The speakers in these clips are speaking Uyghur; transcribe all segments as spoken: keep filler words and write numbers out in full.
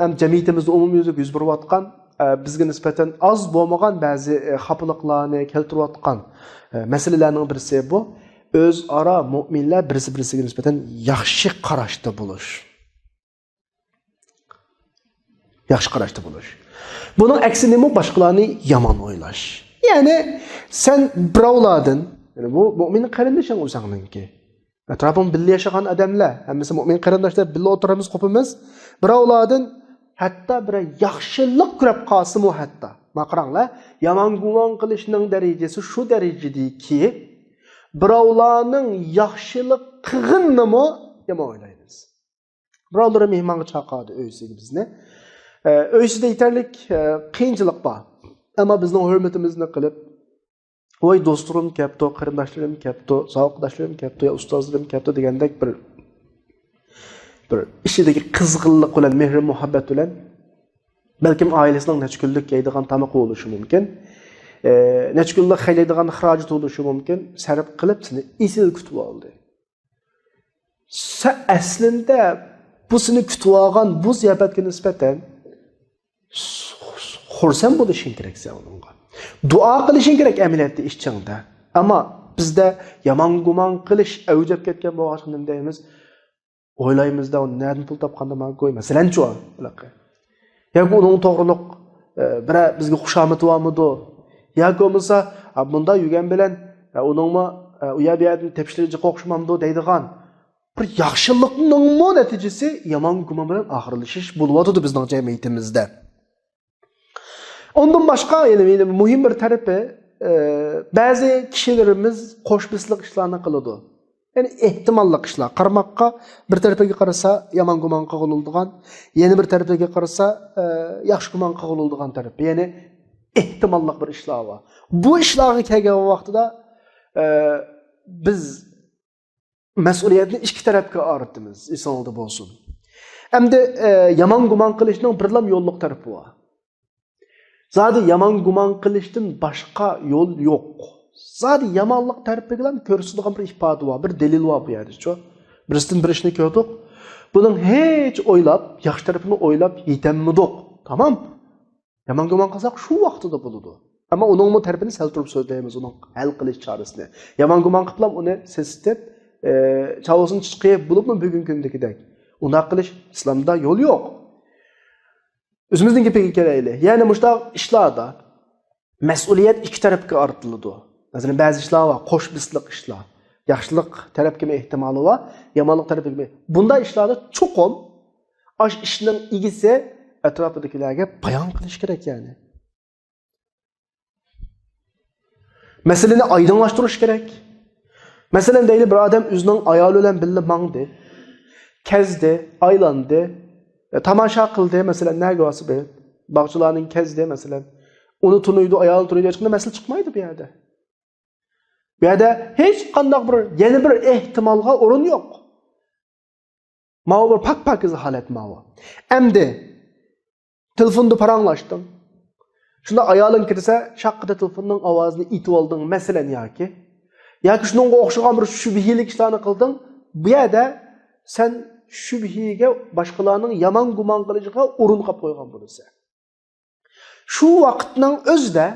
ھەم جەمئىيىتىمىزدە ئومۇميۈزلۈك يۈز بېرىۋاتقان، ئە، بىزگە نىسبەتەن ئاز بولمىغان بەزى، ئە، خاپىلىقلارنى كەلتۈرۈۋاتقان، ئە، مەسىلىلەرنىڭ بىرسى بۇ. ئۆزئارا مۆمىنلەر بىرسى-بىرسىگە نىسبەتەن ياخشى قاراشتا بولۇش. ياخشى قاراشتا بولۇش. بۇنىڭ ئەكسى نېمە؟ باشقىلارنى يامان ئويلاش. يەنى سەن بىراۋلاردىن، يەنى بۇ مۆمىن قېرىندىشىڭ ئۆزۈڭنىڭكى. ئەتراپىڭ بىللە ياشىغان ئادەملەر، ھەممىسى مۆمىن قېرىنداشلار، بىللە ئولتۇرىمىز، قوپىمىز. بىراۋلاردىن ھەتتا بىرەر ياخشىلىق كۆرۈپ قالسىمۇ ھەتتا. ما قاراڭلار، يامان گۇمان قىلىشنىڭ دەرىجىسى شۇ دەرىجىدىكى، بىراۋلارنىڭ ياخشىلىق قىلغىنىنىمۇ يامان ئويلايمىز. بىراۋلىرى مېھمانغا چاقىردى ئۆيسىگە بىزنى. ئە، ئۆيسىدە يېتەرلىك، ئە، قىيىنچىلىق بار. ئەمما بىزنىڭ ھۆرمىتىمىزنى قىلىپ، ۋاي دوستلىرىم كەپتۇ، قېرىنداشلىرىم كەپتۇ، ساۋاقداشلىرىم كەپتۇ، يا ئۇستازلىرىم كەپتۇ دېگەندەك بىر، بىر ئىچىدىكى قىزغىنلىق بىلەن، مېھرى-مۇھەببەت بىلەن، بەلكىم ئائىلىسىنىڭ نەچچە كۈنلۈك يەيدىغان تامىقى بولۇشى مۇمكىن. ئە، نەچچە كۈنلۈك خەجلەيدىغان خىراجىتى بولۇشى مۇمكىن. سەرپ قىلىپ سېنى ئېسىل كۈتۈۋالدى. سەن ئەسلىندە بۇ سېنى كۈتۈۋالغان بۇ زىياپەتكە نىسبەتەن خۇرسەن بولۇشۇڭ كېرەك سەن ئۇنىڭغا. دۇئا قىلىشىڭ كېرەك ئەمەلىيەتتە ئىچىڭدە. ئەمما بىزدە يامان گۇمان قىلىش ئەۋج ئېلىپ كەتكەن بولغاچقا نېمە دەيمىز؟ ئويلايمىزدا، ئۇنى نەدىن پۇل تاپقاندا ماڭا كوي. مەسىلەنچۇ، ھېلىقى. ياكى ئۇنىڭ توغرىلىق، ئە، بىرەر بىزگە خۇشامىتى بارمىدۇ؟ ياكى بولمىسا، ئا، بۇنداق يۈرگەن بىلەن، ئە، ئۇنىڭمۇ، ئە، ئۇ يەر بۇ يەردىن تېپىشلىرى جىق ئوخشىمامدۇ دەيدىغان بىر ياخشىلىقنىڭمۇ نەتىجىسى يامان گۇمان بىلەن ئاخىرلىشىش بولۇۋاتىدۇ بىزنىڭ جەمئىيىتىمىزدە. ئۇندىن باشقا، يەنە، يەنە مۇھىم بىر تەرىپى، ئە، بەزى كىشىلىرىمىز قوش بىسلىق ئىشلارنى قىلىدۇ. يەنى ئېھتىماللىق ئىشلار. قارىماققا بىر تەرىپىگە قارىسا يامان گۇمان قىلغىلى بولىدىغان، يەنە بىر تەرىپىگە قارىسا، ئە، ياخشى گۇمان قىلغىلى بولىدىغان تەرىپى. يەنى ئېھتىماللىق بىر ئىشلار بار. بۇ ئىشلارغا كەلگەن ۋاقتىدا، ئە، بىز مەسئۇلىيەتنى ئىككى تەرەپكە ئايرىتىمىز، ئېسىڭلاردا بولسۇن. ئەمدى، ئە، يامان گۇمان قىلىشنىڭ بىرلا يوللۇق تەرىپى بار. زادى يامان گۇمان قىلىشتىن باشقا يول يوق. زادى يامانلىق تەرىپىگىلا كۆرسىتىدىغان بىر ئىپادە بار، بىر دەلىل بار بۇ يەردىچۇ. بىرسىدىن بىر ئىشنى كۆردۇق. بۇنىڭ ھېچ ئويلاپ، ياخشى تەرىپىنى ئويلاپ يېتەلمىدۇق. تامام. يامان گۇمان قىلساق شۇ ۋاقتىدا بولىدۇ. ئەمما ئۇنىڭمۇ تەرىپىنى سەل تۇرۇپ سۆزلەيمىز، ئۇنىڭ ھەل قىلىش چارىسىنى. يامان گۇمان قىلىپلا ئۇنى سېسىتىپ، ئى، چاۋۇسىنى چىقىرىپ بولۇپمۇ بۈگۈنكى كۈندىكىدەك. ئۇنداق قىلىش ئىسلامدا يول يوق. ئۆزىمىزنىڭ گېپىگە كېلەيلى. يەنى مۇشۇنداق ئىشلاردا مەسئۇلىيەت ئىككى تەرەپكە ئارتىلىدۇ. مەسىلەن، بەزى ئىشلار بار، قوش بىسلىق ئىشلار. ياخشىلىق تەرەپكىمۇ ئېھتىمالى بار، يامانلىق تەرەپكىمۇ. بۇنداق ئىشلاردا چوقۇم ئاش ئىشنىڭ ئىگىسى ئەتراپىدىكىلەرگە بايان قىلىش كېرەك، يەنى. مەسىلىنى ئايدىڭلاشتۇرۇش كېرەك. مەسىلەن، دەيلى، بىر ئادەم ئۆزىنىڭ ئايالى بىلەن بىللە ماڭدى، كەزدى، ئايلاندى، تاماشا قىلدى، مەسىلەن، نەگە بارسا بېرىپ، باغچىلارنىڭ كەزدى، مەسىلەن، ئۇنى تونۇيدۇ، ئايالىنى تونۇيدۇ، ھېچقانداق مەسىلە چىقمايدۇ بۇ يەردە. بۇ يەردە ھېچقانداق بىر، يەنە بىر ئېھتىمالغا ئورۇن يوق. ماۋۇ بىر پاك-پاكىز ھالەت ماۋۇ. ئەمدى تېلېفوندا پاراڭلاشتىڭ. شۇنداق ئايالىڭ كىرسە، شاققىدە تېلېفوننىڭ ئاۋازىنى ئېتىۋالدىڭ، مەسىلەن، ياكى. ياكى شۇنىڭغا ئوخشىغان بىر شۈبھىلىك ئىشلارنى قىلدىڭ. بۇ يەردە سەن شۈبھىگە، باشقىلارنىڭ يامان گۇمان قىلىشىغا ئورۇن قىلىپ قويغان بولىسەن. شۇ ۋاقىتنىڭ ئۆزىدە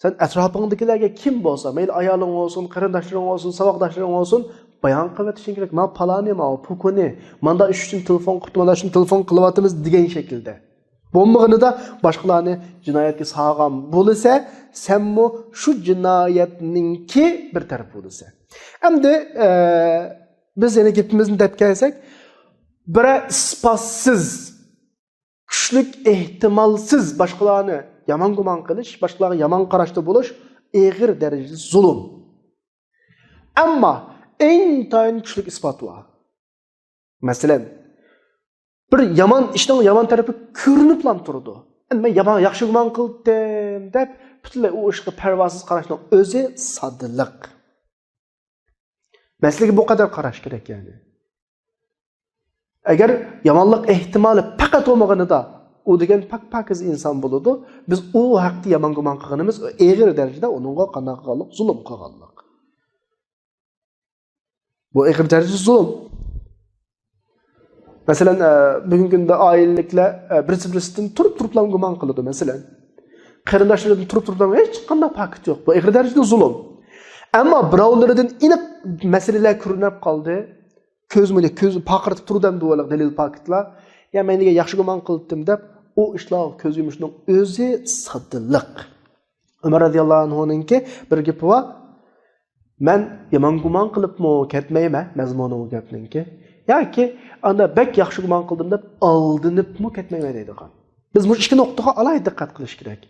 سەن ئەتراپىڭدىكىلەرگە كىم بولسا، مەيلى ئايالىڭ بولسۇن، قېرىنداشلىرىڭ بولسۇن، ساۋاقداشلىرىڭ بولسۇن، بايان قىلىۋېتىشىڭ كېرەك. ماۋۇ پالانى، ماۋۇ پۇكۇنى، مانداق ئىش ئۈچۈن تېلېفون قىپتۇ، مانداق ئىش ئۈچۈن تېلېفون قىلىۋاتىمىز دېگەن شەكىلدە. بولمىغىنىدا باشقىلارنى جىنايەتكە سالغان بولىسە، سەنمۇ شۇ جىنايەتنىڭكى بىر تەرىپى بولىسەن. ئەمدى، ئە، بىز يەنە گېپىمىزنى دەپ كەلسەك، بىرەر ئىسپاتسىز، كۈچلۈك ئېھتىمالسىز باشقىلارنى يامان گۇمان قىلىش، باشقىلارغا يامان قاراشتا بولۇش ئېغىر دەرىجىدە زۇلۇم. ئەمما ئىنتايىن كۈچلۈك ئىسپات بار. مەسىلەن، بىر يامان ئىشنىڭ يامان تەرىپى كۆرۈنۈپلا تۇرىدۇ. ئەمدى مەن يامان، ياخشى گۇمان قىلدىم دەپ پۈتۈنلەي ئۇ ئىشقا پەرۋاسىز قاراشنىڭ ئۆزى سادىلىق. مەسىلىگە بۇ قەدەر قاراش كېرەك، يەنى. ئەگەر يامانلىق ئېھتىمالى پەقەت بولمىغىنىدا، ئۇ دېگەن پاك-پاكىز ئىنسان بولىدۇ. بىز ئۇ ھەقتە يامان گۇمان قىلغىنىمىز ئېغىر دەرىجىدە ئۇنىڭغا قانداق قىلغانلىق؟ زۇلۇم قىلغانلىق. بۇ ئېغىر دەرىجىدە زۇلۇم. مەسىلەن، ئە، بۈگۈنكى كۈندە ئائىلىلىكلەر، ئە، بىرسى بىرسىدىن تۇرۇپ تۇرۇپلا گۇمان قىلىدۇ. مەسىلەن، قېرىنداشلىرىدىن تۇرۇپ تۇرۇپلا ھېچقانداق پاكىت يوق. بۇ ئېغىر دەرىجىدە زۇلۇم. ئەمما بىراۋلىرىدىن ئېنىق مەسىلىلەر كۆرۈنۈپ قالدى. كۆز مۇنى كۆز پارقىراپ تۇرىدۇ ئەمدى ئۇلار دەلىل پاكىتلار. يا مەن دېگەن ياخشى گۇمان قىلىپتىم دەپ، ئۇ ئىشلارغا كۆز يۇمۇشنىڭ ئۆزى ساددىلىق. ئۆمەر رەزىياللاھۇ ئەنھۇنىڭكى بىر گېپى بار. مەن يامان گۇمان قىلىپمۇ كەتمەيمەن، مەزمۇنى ئۇ گەپنىڭكى. ياكى ئاندا بەك ياخشى گۇمان قىلدىم دەپ ئالدىنىپمۇ كەتمەيمەن دەيدىغان. بىز مۇشۇ ئىككى نۇقتىغا ئالاھىدە دىققەت قىلىش كېرەك.